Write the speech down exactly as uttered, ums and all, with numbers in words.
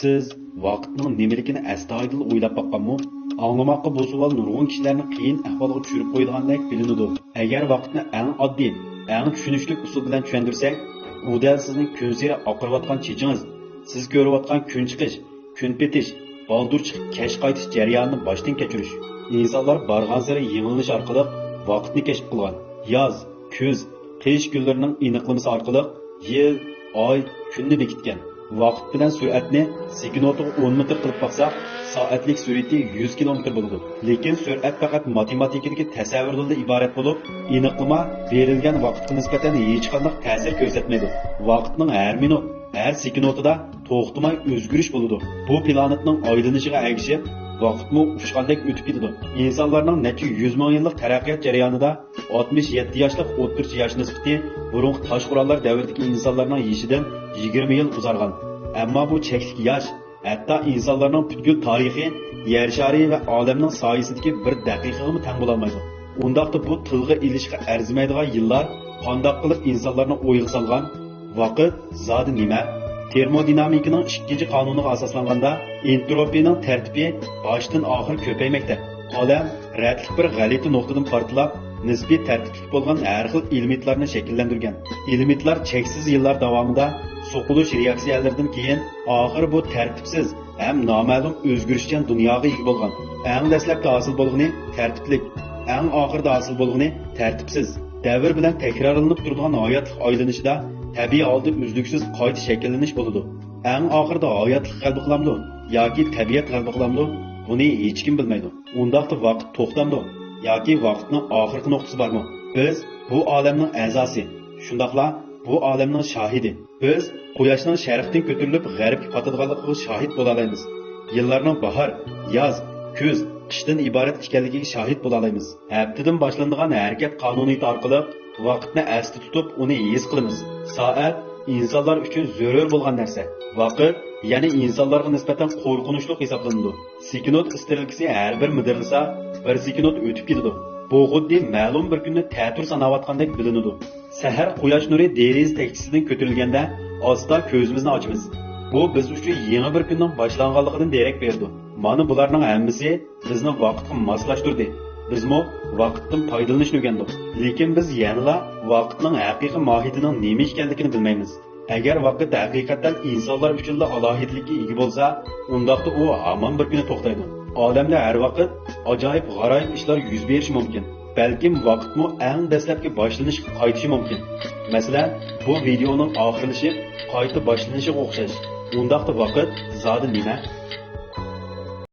سىز ۋاقىتنىڭ نېمىلىكىنى ئەستايىدىل ئويلاپ باققانمۇ؟ ئاڭلىماققا بۇ سوئال نۇرغۇن كىشىلەرنى قىيىن ئەھۋالغا چۈشۈرۈپ قويىدىغاندەك بىلىنىدۇ. ئەگەر ۋاقىتنى ئەڭ ئاددىي، ئەڭ چۈشىنىشلىك ئۇسۇل بىلەن چۈشەندۈرسەك، ئۇ دەل سىزنىڭ كۈنسېرى ئاقىرىۋاتقان چېچىڭىز، سىز كۆرۈۋاتقان كۈن چىقىش، كۈن پېتىش، بالدۇر چىقىپ كەچ قايتىش جەريانىنى باشتىن كەچۈرۈش. ئىنسانلار بارغانسېرى يېڭىلىنىش ئارقىلىق ۋاقىتنى كەشىپ قىلغان. ياز، كۈز، قىش كۈنلىرىنىڭ ئېنىقلىمىسى ئارقىلىق يىل، ئاي، كۈننى بېكىتكەن. ۋاقىت بىلەن سۈرئەتنى سېكۇنتىغا ئون مېتىر قىلىپ باقساق، سائەتلىك سۈرئىتى يۈز كىلومېتىر بولىدۇ. لېكىن سۈرئەت پەقەت ماتېماتىكىدىكى تەسەۋۋۇردىنلا ئىبارەت بولۇپ، ئېنىقلىما بېرىلگەن ۋاقىتقا نىسبەتەن ھېچقانداق تەسىر كۆرسەتمەيدۇ. ۋاقىتنىڭ ھەر مىنۇت، ھەر سېكۇنتىدا توختىماي ئۆزگىرىش بولىدۇ. بۇ پلانېتنىڭ ئايلىنىشىغا ئەگىشىپ، ۋاقىتمۇ ئۇچقاندەك ئۆتۈپ كېتىدۇ. ئىنسانلارنىڭ نەچچە يۈز مىڭ يىللىق تەرەققىيات جەريانىدا ئاتمىش يەتتە ياشلىق ئوتتۇرىچە ياش نىسبىتى بۇرۇنقى تاش قوراللار دەۋرىدىكى ئىنسانلارنىڭ يېشىدىن يىگىرمە يىل ئۇزارغان. ئەمما بۇ چەكلىك ياش ھەتتا ئىنسانلارنىڭ پۈتكۈل تارىخى، يەر شارى ۋە ئالەمنىڭ سايىسىدىكى بىر دەقىقىغىمۇ تەڭ بولالمايدۇ. ئۇنداقتا بۇ تىلغا ئېلىشقا ئەرزىمەيدىغان يىللار قانداق قىلىپ ئىنسانلارنى ئويغا سالغان؟ ۋاقىت زادى نېمە؟ تېرمودىنامىكىنىڭ ئىككىنچى قانۇنىغا ئاساسلانغاندا، ئېنتروپىنىڭ تەرتىپى باشتىن ئاخىر كۆپەيمەكتە. ئادەم رەتلىك بىر غەلىتە نۇقتىدىن پارتلاپ، نىسپىي تەرتىپلىك بولغان ھەر خىل ئېلېمېنتلارنى شەكىللەندۈرگەن. ئېلېمېنتلار چەكسىز يىللار داۋامىدا سوقۇلۇش رېئاكسىيەلىرىدىن كېيىن، ئاخىرى بۇ تەرتىپسىز ھەم نامەلۇم ئۆزگىرىشچان دۇنياغا ئىگە بولغان. ئەڭ دەسلەپتە ھاسىل بولغىنى تەرتىپلىك، ئەڭ ئاخىرىدا ھاسىل بولغىنى تەرتىپسىز. دەۋر بىلەن تەكرارلىنىپ تۇرىدىغان ھاياتلىق ئايلىنىشىدا تەبىئىي ھالدا ئۈزلۈكسىز قايتا شەكىللىنىش بولىدۇ. ئەڭ ئاخىرىدا ھاياتلىق غەلىبە قىلامدۇ ياكى تەبىئەت غەلىبە قىلامدۇ، بۇنى ھېچكىم بىلمەيدۇ. ئۇنداقتا ۋاقىت توختامدۇ ياكى ۋاقىتنىڭ ئاخىرقى نۇقتىسى بارمۇ؟ بىز بۇ ئالەمنىڭ ئەزاسى، شۇنداقلا بۇ ئالەمنىڭ شاھىدى. بىز قۇياشنىڭ شەرقتىن كۆتۈرۈلۈپ غەربكە پاتىدىغانلىقىغا شاھىت بولالايمىز. يىللارنىڭ باھار، ياز، كۈز، قىشتىن ئىبارەت ئىكەنلىكىگە شاھىت بولالايمىز. ھەپتىدىن باشلىنىدىغان ھەرىكەت قانۇنىيىتى ئارقىلىق ۋاقىتنى ئەستە تۇتۇپ، ئۇنى ھېس قىلىمىز. سائەت ئىنسانلار ئۈچۈن زۆرۈر بولغان نەرسە. ۋاقىت يەنە ئىنسانلارغا نىسبەتەن قورقۇنچلۇق ھېسابلىنىدۇ. سېكۇنت ئىسترېلكىسى ھەر بىر مىدىرلىسا، بىر سېكۇنت ئۆتۈپ كېتىدۇ. بۇ خۇددى مەلۇم بىر كۈننى تەتۈر ساناۋاتقاندەك بىلىنىدۇ. سەھەر قۇياش نۇرى دېرىزە تەكچىسىدىن كۆتۈرۈلگەندە، ئاستا كۆزىمىزنى ئاچىمىز. بۇ بىز ئۈچۈن يېڭى بىر كۈننىڭ باشلانغانلىقىدىن دېرەك بېرىدۇ. مانا بۇلارنىڭ ھەممىسى بىزنى ۋاقىتقا ماسلاشتۇردى. بىزمۇ ۋاقىتتىن پايدىلىنىشنى ئۆگەندۇق. لېكىن بىز يەنىلا ۋاقىتنىڭ ھەقىقىي ماھىيىتىنىڭ نېمە ئىكەنلىكىنى بىلمەيمىز. ئەگەر ۋاقىت ھەقىقەتەن ئىنسانلار ئۈچۈنلا ئالاھىدىلىككە ئىگە بولسا، ئۇنداقتا ئۇ ھامان بىر كۈنى توختايدۇ. ئالەمدە ھەر ۋاقىت ئاجايىپ غارايىپ ئىشلار يۈز بېرىشى مۇمكىن. بەلكىم ۋاقىتمۇ ئەڭ دەسلەپكى باشلىنىشقا قايتىشى مۇمكىن. مەسىلەن، بۇ ۋىدېئونىڭ ئاخىرلىشىپ، قايتا باشلىنىشىغا ئوخشاش. ئۇنداقتا ۋاقىت زادى نېمە؟